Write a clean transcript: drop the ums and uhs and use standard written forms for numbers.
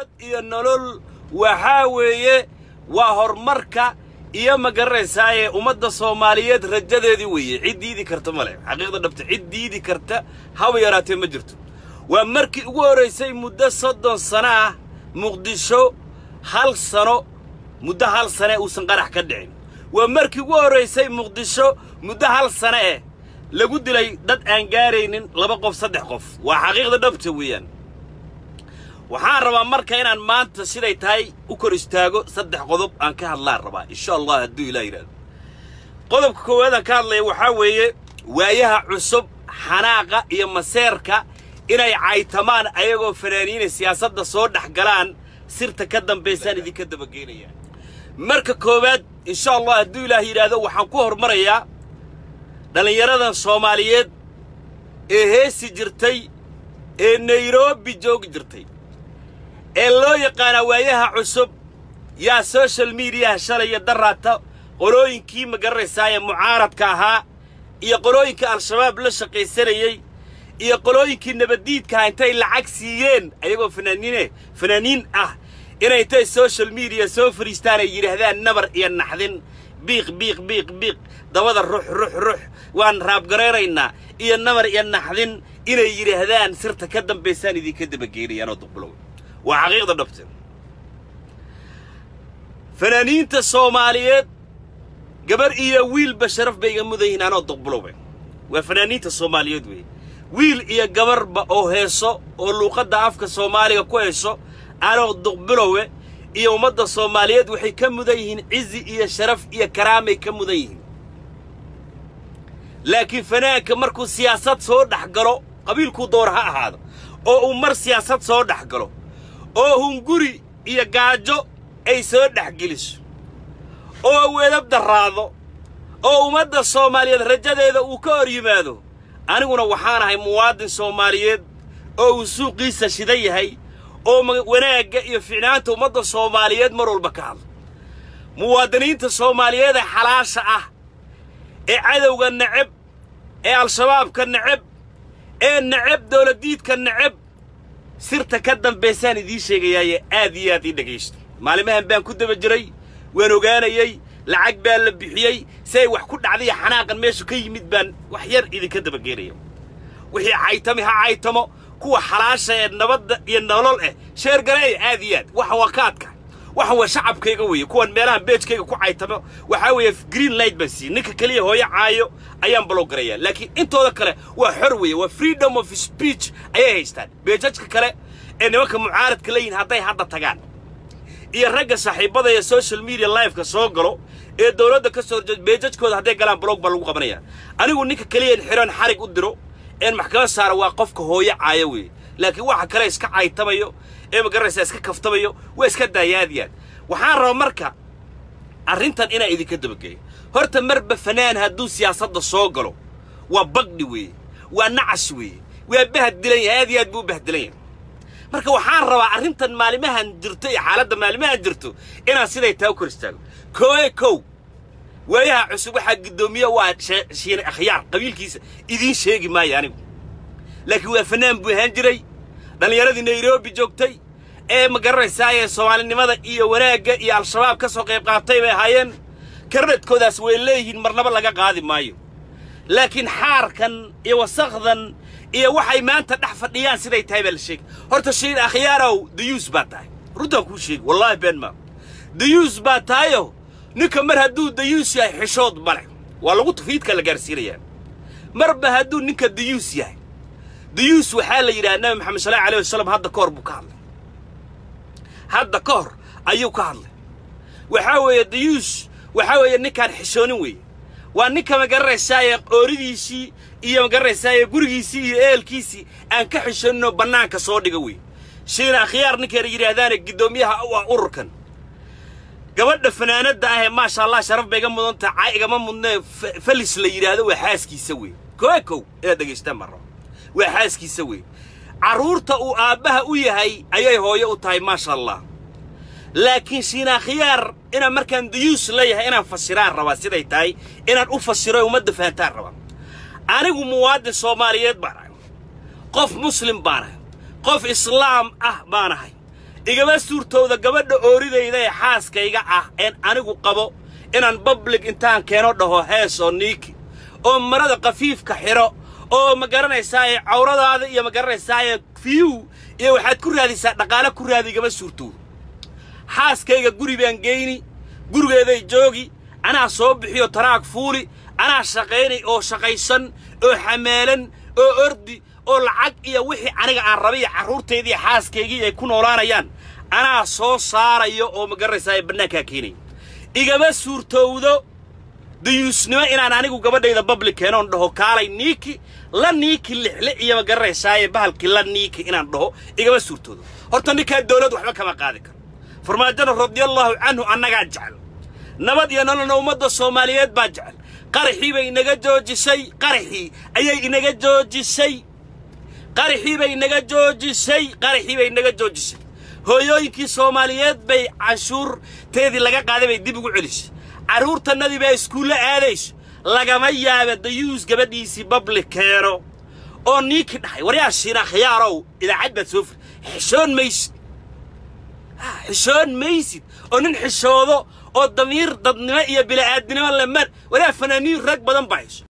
Nabad iyo nolol waxaa weeye waa horumarka iyo ma garanaysaaye ummadda Soomaaliyeed rajadeedii weeye. Cid diidi karta ma leh, xaqiiqda dhabta cid diidi karta haba yaraatee ma jirto. Waa markii ugu horraysay muddo 30 sano ah Muqdisho hal sano, muddo hal sane uusan qarax ka dhicin. Waa markii ugu horraysay Muqdisho muddo hal sane eh lagu dilay dad aan gaaraynin 2 qof, 3 qof. Waa xaqiiqda dhabta weeyaan. Waxaan rabaa marka inaan maanta siday tahay u kor istaago, 3 qodob aan ka hadlaan rabaa insha Allah hadduu Ilaah yidhaahdo. Qodobka koowaad aan ka hadlaya waxaa weeye waayaha cusub, xanaaqa iyo maseerka inay caytamaan ayagoo fanaaniina siyaasadda soo dhex galaan, sirta ka dambaysaan idinka dabageynaya. Marka koowaad insha Allah hadduu Ilaah yidhaahdo waxaan ku hormarayaa dhallinyaradan Soomaaliyeed ee heesi jirtay ee Nairobi joogi jirtay ee loo yaqaanaa waayaha cusub. Yaa social mediaha shalaya daraata qolooyinkii ma garanaysaaye mucaaradka ahaa iyo qolooyinkii Al-Shabaab la shaqaysanayey iyo qolooyinkii nabaddiidkaha intay lacag siiyeen ayagoo fanaaniin ah inay intay social media soo fariistaan ay yidhaahdaan nabar iyo naxdin, biiq biiq biiq biiq, dabada rux rux rux, waan raabgaraynaynaa iyo nabar iyo naxdin inay yidhaahdaan. Sirta ka dambaysaan idinka dabageynayaan oo duqbulow. Waa xaqiiqda dhabte. Fanaaniinta Soomaaliyeed gabar iyo wiilba sharaf bay iga mudan yihiin anoo duqbulowbe. Waa fanaaniinta Soomaaliyeed weeye, wiil iyo gabarba oo heeso oo luuqadda afka Soomaaliga ku heeso. Anoo duqbilowe iyo ummadda Soomaaliyeed waxay ka mudan yihiin cizi iyo sharaf iyo karaamay ka mudan yihiin. Laakiin fanaanka markuu siyaasad soo dhex galo, qabiilkuu door ha ahaado, oo uu mar siyaasad soo dhex galo oo hunguri iyo gaajo ay soo dhex geliso oo wedab darraado oo ummadda Soomaaliyeed rajadeeda uu ka hor yimaado, aniguna waxaan ahay muwaadin Soomaaliyeed oo uu suuqiisa shidan yahay oo wanaagga iyo ficnaanta ummadda Soomaaliyeed mar walba ka hadla. Muwaadiniinta Soomaaliyeed ee xalaasha ah ee cadowga neceb, ee Al-Shabaabka neceb, ee neceb dawladdiidka neceb, sirta ka dambaysaan idiin sheegayaaye aad iyo aad ii dhegaysto. Maalimahan baan ku daba jiray, waan ogaanayey lacag baa la bixiyey si ay wax ku dhacday. Xanaaqan meeshu ka yimid baan wax yar idinka dabageynaya. Wixii caytami ha caytamo, kuwa xalaasha ee nabadda iyo nolol eh share gareeya aad iyo aad. Waxa waa kaadka, waxan waa shacabkayga weeye. Kuwan meelahan page-kayga ku caytamo waxaa weeye green light baan siiyey. Ninka keliya hooyo caayo ayaan block garaya, laakiin intooda kale waa xor weeye, waa freedom of speech ayay haystaan. Pages-ka kale ee nimanka mucaaradka leeyihin hadday hadda tagaan iyo ragga saaxiibada ee social media live-ka soo galo ee dowladda ka soo horjeed, pages-kooda hadday galaan block baa lagu qabanaya. Anigu ninka keliya in xiran xarig u diro een maxkamad saara waa qofka hooyo caayo weeye. Laakiin waxa kale iska caytamayo ee ma garanaysaa iska kaftamayo waa iska daayaadiyaad. Waxaan rabaa marka arrintan inaan idinka dabageeyo. Horta marba fanaan hadduu siyaasadda soo galo waa bagdhi weeye, waa nacas weeye, waa bahdilan yahay, aad iyo aad buu u bahdilan yahay. Marka waxaan rabaa arrintan maalimahan jirto iyo xaaladda maalimahan jirto inaan siday taa u kor istaago. Kooye kow, waayaha cusub waxaa guddoomiye waa Shiine Akhyaar. Qabiilkiisa idiin sheegi maayo anigu, laakiin waa fanaan buu ahaan jiray. Dhallinyaradii Nairobi joogtay ee ma garanaysaa ee soomaalinimada iyo wanaagga iyo Al-Shabaab ka soo qayb qaatay bay ahaayeen. Karadhadkoodaas way leeyihiin, marnaba laga qaadi maayo. Laakiin xaarkan iyo wasakdan iyo waxay maanta dhex fadhiyaan siday tahay baa la sheegay. Horta Shiin Akhyaarow, dayuus baa tahay, runtaan kuu sheegi, wallaahi been maa, dayuus baa tahayo. Ninka mar hadduu dayuus yahay xishood male, waa lagu tufiidka la gaarsiinayaa. Marba hadduu ninka dayuus yahay, dayuus waxaa la yidhaha Nabi Maxamed sal allahu alayh wasalam hadda ka hor buu ka hadlay, hadda ka hor ayuu ka hadlay. Waxaa weeye dayuus waxaa weeye ninkaan xishoonin weeye. Waa ninka ma garanaysaaye ooridiisii iyo ma garanaysaaye gurigiisii iyo ehelkiisii aan ka xishooninoo bannaanka soo dhiga weeye. Shiina Akhyaar ninkayna yidhaahdaane guddoomiyaha u ah ururkan, gabadha fanaanadda ah ee maasha Allah sharaf bay iga mudan tahay, cay igama mudnee, Falis la yidhaahdo, waa xaaskiisa wey. Koe kow inaad dhegaystaan baan raba. Waa xaaskiisa wey, carruurta uu aabbaha u yahay ayay hooyo u tahay, maasha Allah. Laakiin Shiinaa Khiyaar inaan markaan duyuus leeyahay inaan fasiraan rabaa, siday tahay inaan u fasiro ummadda fahantaan rabaa. Anigu muwaadin Soomaaliyeed baan ahay, qof muslim baan ahay, qof islaam ah baan ahay. Igama suurtowda gabadha ooridayda ee xaaskayga ah een anigu qabo inaan public intaan keeno dhaho hees oo niiki oo marada khafiifka xidho oo, ma garanaysaaye, cawradaada iyo, ma garanaysaaye, view iyo waxaad ku raadisaa dhaqaale ku raadi. Igama suurtowdo. Xaaskayga guri baan geyni, gurigeeday joogi, anaa soo bixiyo taraag fuuli, anaa shaqaynay oo shaqaysan oo xamaalan oo ordi oo lacag iyo wixii aniga aan rabay iyo carruurtaydii xaaskaygii ay ku noolaanayaan anaa soo saarayo oo, ma garanaysaa, bannaankaa keenaya. Igama suurtowdo dayuusnimo inaan anigu gabadhayda public keenoon dhaho kaalay niiki la niiki lixle iyo, ma garanaysaaye, bahalkii la niiki inaan dhaho igama suurtoodo. Horta ninkaa dawlad waxba kama qaadi karo. Farmaajona radiallahu canhu annagaa jecel, Nabad iyo Nololna ummadda Soomaaliyeed baa jecel. Qaraxii bay inaga joojisay, qaraxii ayay inaga joojisay, qaraxii bay inaga joojisay, qaraxii bay inaga joojisay. Hooyooyinkii Soomaaliyeed bay canshuurteedii laga qaaday bay dib ugu celisay. Carruurtannadii baa iskuulle aadayso. Lagama yaaba dayuus gabadhiisii public keeno oo niinki dhahay. Waryaa Shiina Khiyaarow, idaacad baad soo fur, xishoon maysid, xishoon maysid oo nin xishoodo oo damiir dadnimo iyo bila'aadnimo lemar. Waryaa, fanaaniin rag badan baa hayso.